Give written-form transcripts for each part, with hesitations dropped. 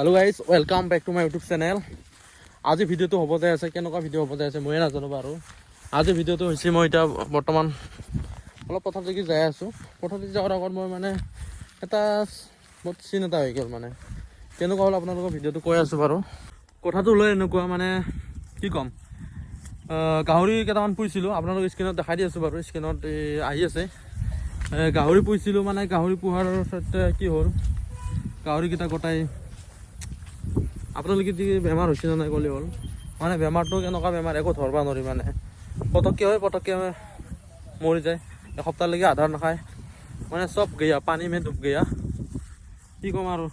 Hello guys, welcome back to my YouTube channel. আজি ভিডিঅ'টো হ'ব যাই আছে, কেনেকুৱা ভিডিঅ' হ'ব যাই আছে ময়ে নাজানো বাৰু। আজি ভিডিঅ'টো হৈছে, মই এতিয়া বৰ্তমান অলপ পথাৰ দেখি যাই আছোঁ। পথাৰ দেখি যোৱাৰ আগত মই মানে এটা বহুত চিন এটা হৈ গ'ল। মানে কেনেকুৱা হ'ল, আপোনালোকৰ ভিডিঅ'টো কৈ আছোঁ বাৰু। কথাটো লৈ এনেকুৱা, মানে কি ক'ম, গাহৰি কেইটামান পুহিছিলোঁ। আপোনালোক স্ক্ৰীণত দেখাই দি আছোঁ বাৰু, স্ক্ৰীণত আহি আছে। গাহৰি পুহিছিলোঁ, মানে গাহৰি পোহাৰ সৈতে কি হ'ল, গাহৰিকেইটা গোটাই আপোনালোকে যি বেমাৰ হৈছে নে নাই ক'লে হ'ল। মানে বেমাৰটো কেনেকুৱা বেমাৰ, একো ধৰবা নোৱাৰি। মানে পটককৈ হয়, পটককৈ মৰি যায়। এসপ্তাহলৈকে আধাৰ নাখায়, মানে চব गया, पानी में डूब गया। কি ক'ম আৰু,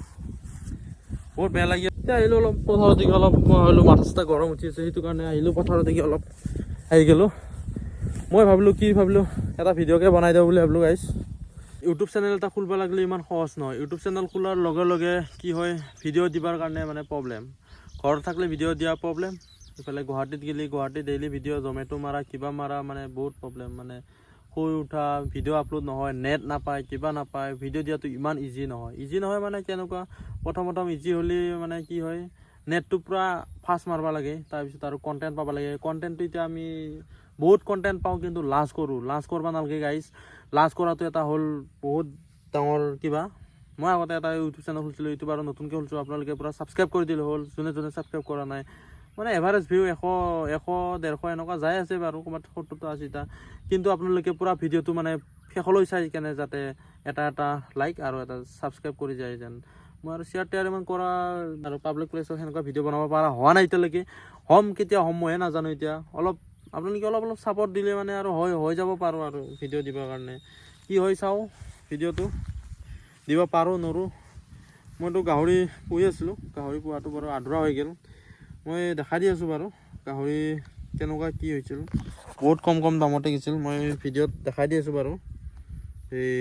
বহুত বেয়া লাগি। এতিয়া আহিলোঁ অলপ পথাৰত দিগি। অলপ মই ভাবিলোঁ মাথা চাথা গৰম উঠি আছে, সেইটো কাৰণে আহিলোঁ পথাৰত দিগি অলপ আহি গ'লোঁ। মই ভাবিলোঁ, কি ভাবিলোঁ, এটা ভিডিঅ'কে বনাই দিওঁ বুলি ভাবিলোঁ। গাইছ, ইউটিউব চেনেল এটা খুলিব লাগিলে ইমান সহজ নহয়। ইউটিউব চেনেল খোলাৰ লগে লগে কি হয়, ভিডিঅ' দিবাৰ কাৰণে মানে প্ৰব্লেম। ঘৰত থাকিলে ভিডিঅ' দিয়া প্ৰব্লেম, ইফালে গুৱাহাটীত গ'লে গুৱাহাটীত ডেইলি ভিডিঅ', জমেট' মাৰা, কিবা মাৰা, মানে বহুত প্ৰব্লেম। মানে শুই উঠা ভিডিঅ' আপলোড নহয়, নেট নাপায়, কিবা নাপায়। ভিডিঅ' দিয়াটো ইমান ইজি নহয়। ইজি নহয় মানে কেনেকুৱা, প্ৰথম প্ৰথম ইজি হ'লে মানে কি হয়, নেটটো পূৰা ফাষ্ট মাৰিব লাগে, তাৰপিছত আৰু কণ্টেণ্ট পাব লাগে। কণ্টেণ্টটো এতিয়া আমি বহুত কণ্টেণ্ট পাওঁ, কিন্তু লাজ কৰোঁ। লাজ কৰিব নালাগে গাইজ। লাজ কৰাটো এটা হ'ল বহুত ডাঙৰ কিবা। মই আগতে এটা ইউটিউব চেনেল খুলিছিলোঁ, ইউটিউব আৰু নতুনকৈ খুলিছোঁ। আপোনালোকে পূৰা ছাবস্ক্ৰাইব কৰি দিলে হ'ল, যোনে যোনে ছাবস্ক্ৰাইব কৰা নাই। মানে এভাৰেজ ভিউ 100, 100, 150 এনেকুৱা যাই আছে বাৰু, ক'ৰবাত 70টা, 80টা। কিন্তু আপোনালোকে পূৰা ভিডিঅ'টো মানে শেষলৈ চাই কেনে যাতে এটা এটা লাইক আৰু এটা ছাবস্ক্ৰাইব কৰি যায় যেন। মই আৰু শ্বেয়াৰ টেয়াৰ ইমান কৰা আৰু পাব্লিক প্লেচত সেনেকুৱা ভিডিঅ' বনাব পৰা হোৱা নাই এতিয়ালৈকে। হ'ম, কেতিয়া হ'ম ময়ে নাজানো। এতিয়া অলপ আপোনালোকে অলপ অলপ ছাপৰ্ট দিলে মানে আৰু হৈ হৈ যাব পাৰোঁ আৰু ভিডিঅ' দিবৰ কাৰণে। কি হয় চাওঁ, ভিডিঅ'টো দিব পাৰোঁ নৰোঁ। মইতো গাহৰি পুহি আছিলোঁ, গাহৰি পোহাটো বাৰু আধৰুৱা হৈ গ'ল। মই দেখাই দি আছোঁ বাৰু গাহৰি কেনেকুৱা কি হৈছিল। বহুত কম কম দামতে গৈছিল। মই ভিডিঅ'ত দেখাই দি আছোঁ বাৰু। এই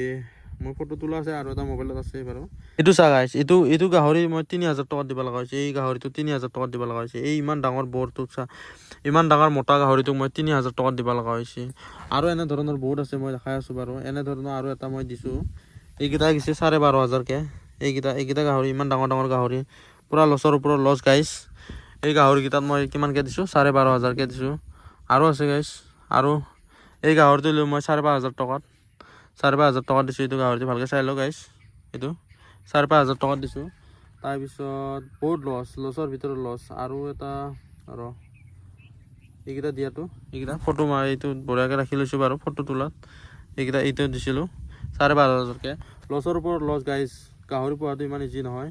মোৰ ফটো তোলা আছে আৰু এটা মোবাইলত আছে বাৰু। এইটো চা গাইছ, এইটো গাহৰি মই 3000 টকাত দিব লগা হৈছে। এই গাহৰিটো 3000 টকাত দিব লগা হৈছে। এই ইমান ডাঙৰ বৰটো চা, ইমান ডাঙৰ মোটা গাহৰিটোক মই 3000 টকাত দিব লগা হৈছে। আৰু এনেধৰণৰ বহুত আছে, মই দেখাই আছোঁ বাৰু। এনেধৰণৰ আৰু এটা মই দিছোঁ। এইকেইটা গৈছে 12,500কৈ। এইকেইটা গাহৰি, ইমান ডাঙৰ ডাঙৰ গাহৰি, পূৰা লছৰ ওপৰত লছ গাইছ। এই গাহৰিকেইটাত মই কিমানকৈ দিছোঁ? 12,500কৈ দিছোঁ। আৰু আছে গাইছ। আৰু এই গাহৰিটো লৈ মই 5500 টকাত, 5500 টকাত দিছোঁ এইটো গাহৰিটো। ভালকৈ চাই লওঁ গাইছ, এইটো 5500 টকাত দিছোঁ। তাৰপিছত বহুত লছ, লছৰ ভিতৰত লছ। আৰু এটা আৰু এইকেইটা দিয়াটো, এইকেইটা ফটো মাৰি এইটো বঢ়িয়াকৈ ৰাখি লৈছোঁ বাৰু ফটো তোলাত। এইকেইটা, এইটো দিছিলোঁ 12,500কৈ। লছৰ ওপৰত লছ গাইছ। গাহৰি পোহাটো ইমান ইজি নহয়।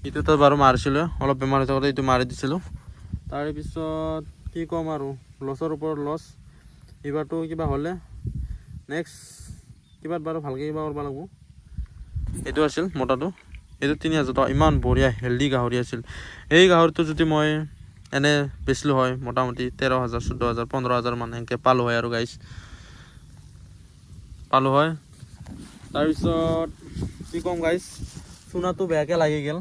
এইটোতো বাৰু মাৰিছিলোঁ, অলপ বেমাৰ হৈ থাকোঁতে এইটো মাৰি দিছিলোঁ। তাৰপিছত কি ক'ম আৰু, লছৰ ওপৰত লছ। এইবাৰতো কিবা হ'লে নেক্সট কিবাত বাৰু ভালকৈ কিবা কৰিব লাগিব। এইটো আছিল মোটাটো, এইটো 3000 টকা। ইমান বঢ়িয়া হেল্ডি গাহৰি আছিল। এই গাহৰিটো যদি মই এনে বেচিলোঁ হয়, মোটামুটি 13,000, 14,000, 15,000 মান সেনেকৈ পালোঁ হয় আৰু গাইছ, পালোঁ হয়। তাৰপিছত কি ক'ম গাইছ, চূণাটো বেয়াকৈ লাগি গ'ল।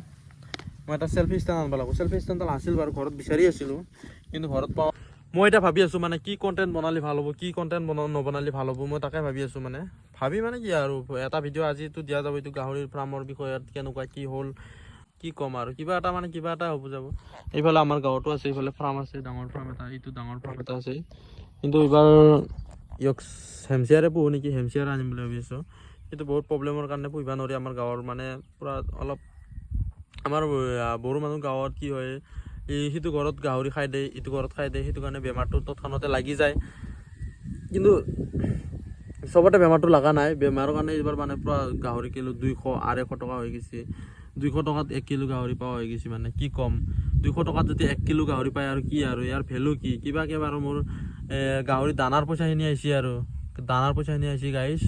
মই এটা চেল্ফি ষ্টেণ্ড আনিব লাগিব। চেল্ফি ষ্টেণ্ডডাল আছিল বাৰু ঘৰত, বিচাৰি আছিলোঁ, কিন্তু ঘৰত পাওঁ। মই এতিয়া ভাবি আছোঁ, মানে কি কণ্টেণ্ট বনালে ভাল হ'ব, কি কণ্টেণ্ট বনা নবনালে ভাল হ'ব, মই তাকে ভাবি আছোঁ। মানে ভাবি মানে কি আৰু, এটা ভিডিঅ' আজিতো দিয়া যাব, এইটো গাহৰিৰ ফাৰ্মৰ বিষয়ত কেনেকুৱা কি হ'ল। কি ক'ম আৰু, কিবা এটা মানে কিবা এটা হ'ব যাব। এইফালে আমাৰ গাঁৱতো আছে, এইফালে ফাৰ্ম আছে, ডাঙৰ ফাৰ্ম এটা। এইটো ডাঙৰ ফাৰ্ম এটা আছে। কিন্তু এইবাৰ ইয়ক হেমচিয়াৰে পুহোঁ নেকি, হেমচিয়াৰ আনিম বুলি ভাবি আছোঁ। কিন্তু বহুত প্ৰব্লেমৰ কাৰণে পুহিব নোৱাৰি। আমাৰ গাঁৱৰ মানে পূৰা অলপ আমাৰ বড়ো মানুহ গাঁৱত কি হয়, এই সিটো ঘৰত গাহৰি খাই দিয়ে, ইটো ঘৰত খাই দিয়ে, সেইটো কাৰণে বেমাৰটো তৎক্ষণাতে লাগি যায়। কিন্তু চবতে বেমাৰটো লগা নাই। বেমাৰৰ কাৰণে এইবাৰ মানে পূৰা গাহৰি কিলো 200, 250 টকা হৈ গৈছে। 200 টকাত 1 কিলো গাহৰি পোৱা হৈ গৈছে। মানে কি ক'ম, 200 টকাত যদি 1 কিলো গাহৰি পায়, আৰু কি আৰু ইয়াৰ ভেলু কি? কিবাকে বাৰু মোৰ গাহৰি দানাৰ পইচাখিনি আহিছে আৰু দানাৰ পইচাখিনি আহিছে গাইছ।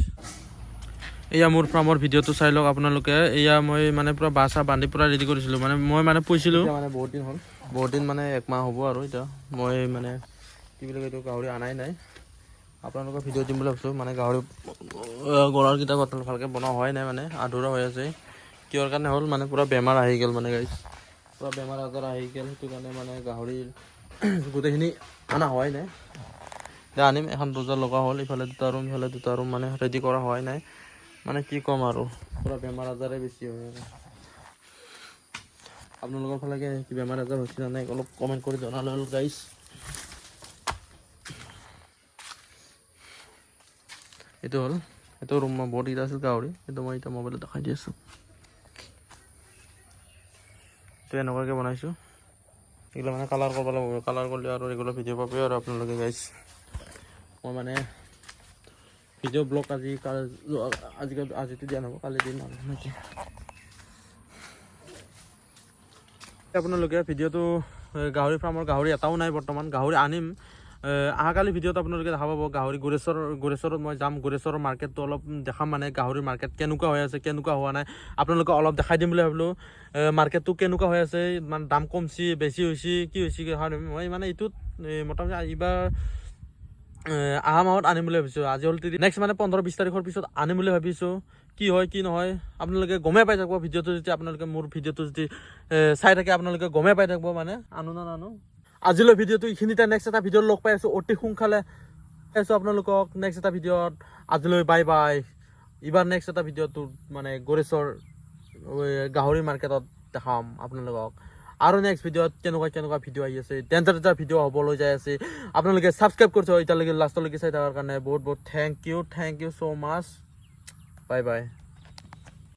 এয়া মোৰ ফাৰ্মৰ ভিডিঅ'টো চাই লওক আপোনালোকে। এয়া মই মানে পূৰা বাঁহ চাহ বান্ধি পূৰা ৰেডি কৰিছিলোঁ। মানে মই মানে পুহিছিলোঁ মানে বহুত দিন হ'ল, বহুত দিন মানে একমাহ হ'ব আৰু। এতিয়া মই মানে কি বুলি কয় এইটো, গাহৰি আনাই নাই। আপোনালোকৰ ভিডিঅ' দিম বুলি ভাবিছোঁ। মানে গাহৰি গঁৰালকেইটা ভালকৈ বনোৱা হোৱাই নাই, মানে আধৰুৱা হৈ আছে। কিহৰ কাৰণে হ'ল, মানে পূৰা বেমাৰ আহি গ'ল। মানে গাইছ, পূৰা বেমাৰ আজাৰ আহি গ'ল, সেইটো কাৰণে মানে গাহৰিৰ গোটেইখিনি অনা হোৱাই নাই। এতিয়া আনিম। এখন দৰ্জা লগা হ'ল, ইফালে দুটা ৰুম, ইফালে দুটা ৰুম, মানে ৰেডি কৰা হোৱাই নাই। মানে কি ক'ম আৰু, পূৰা বেমাৰ আজাৰে বেছি হয় আৰু। আপোনালোকৰ ফালে কি বেমাৰ আজাৰ হৈছে নে নাই, অলপ কমেণ্ট কৰি জনালে হ'ল গাইছ। এইটো হ'ল এইটো ৰুম, মই বহুত কেইটা আছিল গাহৰি, সেইটো মই এতিয়া মোবাইলত দেখাই দি আছোঁ। এইটো এনেকুৱাকৈ বনাইছোঁ। এইগিলা মানে কালাৰ কৰিব লাগিব। কালাৰ কৰিলে আৰু ৰেগুলাৰ ভিডিঅ' পাবই আৰু আপোনালোকে গাইছ। মই মানে ভিডিঅ' ব্লগ আজি আজি আজিতো দিয়া নহ'ব, কালি দিম আৰু নেকি। আপোনালোকে ভিডিঅ'টো, গাহৰি ফাৰ্মৰ গাহৰি এটাও নাই বৰ্তমান। গাহৰি আনিম অহাকালি ভিডিঅ'ত, আপোনালোকে দেখা পাব গাহৰি। গোৰেশ্বৰত মই যাম। গোৰেশ্বৰৰ মাৰ্কেটটো অলপ দেখাম, মানে গাহৰিৰ মাৰ্কেট কেনেকুৱা হৈ আছে, কেনেকুৱা হোৱা নাই, আপোনালোকে অলপ দেখাই দিম বুলি ভাবিলোঁ। মাৰ্কেটটো কেনেকুৱা হৈ আছে, মানে দাম কমছি, বেছি হৈছে, কি হৈছে কি হোৱা নাই। মই মানে এইটোত মোটামুটি এইবাৰ অহা মাহত আনিম বুলি ভাবিছোঁ। আজি হ'ল 30, নেক্সট মানে 15-20 তাৰিখৰ পিছত আনিম বুলি ভাবিছোঁ। কি হয় কি নহয় আপোনালোকে গমেই পাই থাকিব। ভিডিঅ'টো যদি আপোনালোকে মোৰ ভিডিঅ'টো যদি চাই থাকে, আপোনালোকে গমেই পাই থাকিব মানে আনো না নানো। আজিলৈ ভিডিঅ'টো এইখিনিতে। নেক্সট এটা ভিডিঅ'ত লগ পাই আছোঁ অতি সোনকালে। আছোঁ আপোনালোকক নেক্সট এটা ভিডিঅ'ত। আজিলৈ বাই বাই। এইবাৰ নেক্সট এটা ভিডিঅ'টোত মানে গোৰেশ্বৰ গাহৰি মাৰ্কেটত দেখাম আপোনালোকক। আৰু নেক্সট ভিডিঅ'ত কেনেকুৱা কেনেকুৱা ভিডিঅ' আহি আছে, ডেঞ্জাৰ ডেঞ্জাৰ ভিডিঅ' হ'বলৈ যাই আছে। আপোনালোকে ছাবস্ক্ৰাইব কৰিছে, এতিয়ালৈকে লাষ্টলৈকে চাই থকাৰ কাৰণে বহুত বহুত thank you, thank you so much, bye bye.